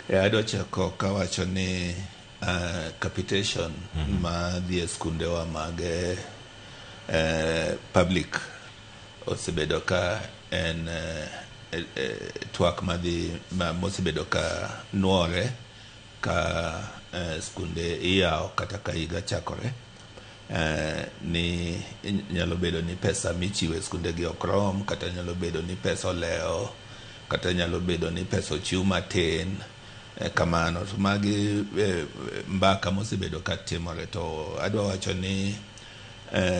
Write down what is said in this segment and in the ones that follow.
Adwa chako kawacho ni capitation ma dhi e skundewa mag public osebedo ka en twak madhi mosebedo ka nuore ka skunde iyawo kata ka higa chakore, ni nyalo bedo ni pesa michiwo e skunde gi ok rom, kata nyalo bedo ni pesa olewo, kata nyalo bedo ni pesa ochiw matin kamano. To magi mbaka mosebedo ka timore. To adwa wacho ni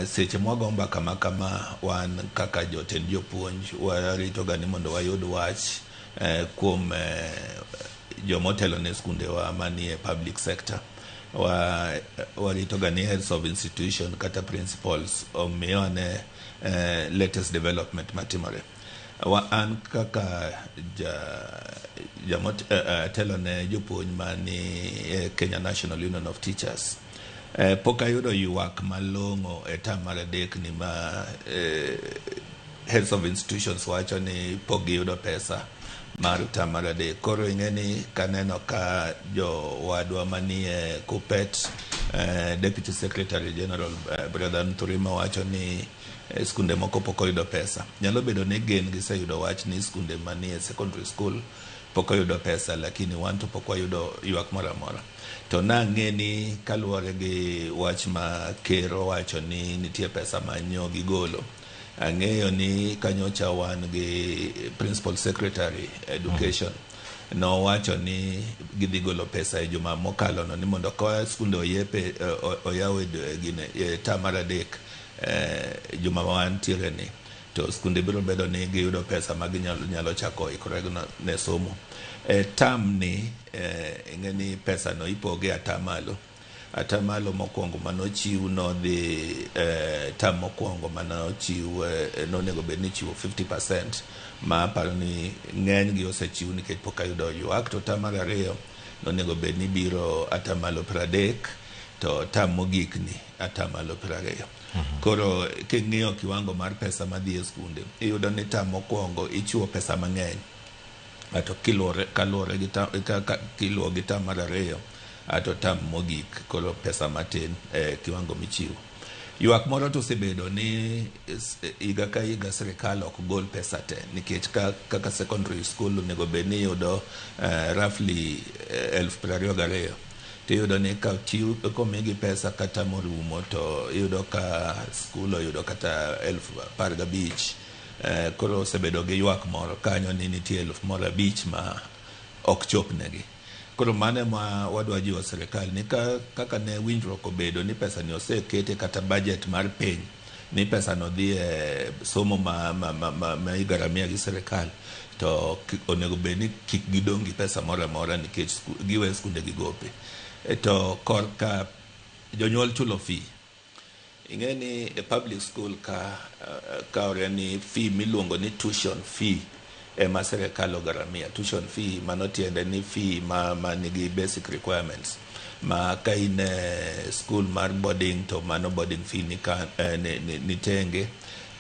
seche mwago mbaka ma kama, wan kaka jotend jopuonj warito ga ni mondo wayud wach kuom jomotelo ne skundewa manie public sector. Warito ga ni heads of institution kata principals omiwa ne latest development matimore. An kaka ja telo ne jopuonj mani e Kenya National Union of Teachers, pok ayudo ywak malong'o e term mar adek ni ma heads of institutions wacho ni pok giyudo pesa mar term mar adek. Koro ing'e ni kaneno ka jowadwa manie KUPPET, Deputy Secretary General, Brother Nturima, wacho ni skunde moko pok oyudo pesa. Nyalo bedo ni gin giseyudo wach ni skunde manie secondary school pok oyudo pesa, lakini wan to pok wayudo ywak moro amora. To nang'e ni kaluwore gi wach ma ker owacho ni nitie pesa ma nyo gigolo, ang'eyo ni kanyocha wan gi principal secretary education nowacho ni gidhi golo pesa e juma mokalo no, ni mondo ka skunde oyepe oyaw e gine e term mar adek juma ma wantiere ni, to skunde biro bedo ni giyudo pesa ma ginyalo nyalo chako ikore ne somo e term ni. Ing'e ni pesa no ipoge atamalo. Atamalo mokwongo manochiw nodhi term mokwongo manochiw nonego bed ni ichiwo 50%, ma aparo ni ng'eny gi osechiw nikech pok ayudo ywak. To term mar ariyo nonego bed ni biro atamalo 30, to term mogik ni atamalo 20. Koro king'iyo kiwango mar pesa madhi e skunde, iyudo ni term mokwongo ichiwo pesa mang'eny ato kiluwore kaluwore gi kiluwo gi term mar ariyo, ato term mogik koro pesa matin e kiwango michiwo. Ywak moro to osebedo ni higa ka higa sirikal ok gol pesa te, nikech kaka secondary school onego bed ni yudo roughly 22,000, tiyudo ni ka chiw komigi pesa kata morumo, to iyudo ka skul oyudo kata 15,000. Koro osebedo gi ywak moro kanyo ni nitie 1500 ma ok chopnegi. Koro mano ema wadwa jiwo sirikal ni kaka ne winjruok obedo ni pesa ni osekete kata budget mar piny ni pesa no dhi e somo ma igaramia gi sirikal, to onego bed ni kik gidong' gi pesa moro amora nikech giwe skunde gi gope. To korka jonyuol chulo fee, ing'e ni e public school ka kawre ni fee miluongo ni tuition fee ema sirikal ogaramia. Tuition fee mano tiende ni fee ma nigi basic requirements, ma ka in e school mar boarding to mano boarding fee ni, ka, ni tenge.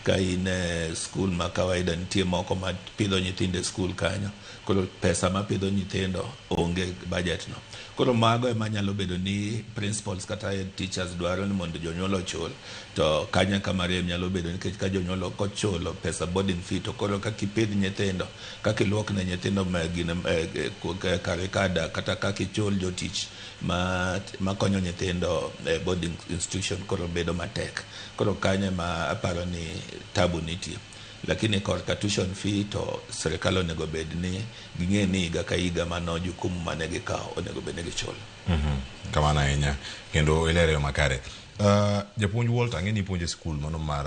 Ka in e school ma kawaida, nitie moko ma pidho nyithindo e school kanyo, koro pesa ma pidho nyithindo onge budget no. Koro mago ema nyalo bedo ni principals kata head teachers dwaro ni mondo jonyuol ochul. To kanyo kama rem nyalo bedo, nikech ka jonyuol ok ochulo pesa boarding fee, to koro kaka ipidh nyithindo, kaka iluok ne nyithindo ma gine kare kada, kata kaka ichul jotich ma makonyo nyithindo e boarding institution, koro bedo matek. Koro kanyo ema aparo ni tabu nitie, lakini korka tuition fee to sirikal onego bed ni ging'e ni higa ka higa mano jukumu mane gikawo onego bed ni gichulo. Kamano ahinya, kendo ilere yo makare. Japuonj Walter, ang'e ni ipuonjo e skul mano mar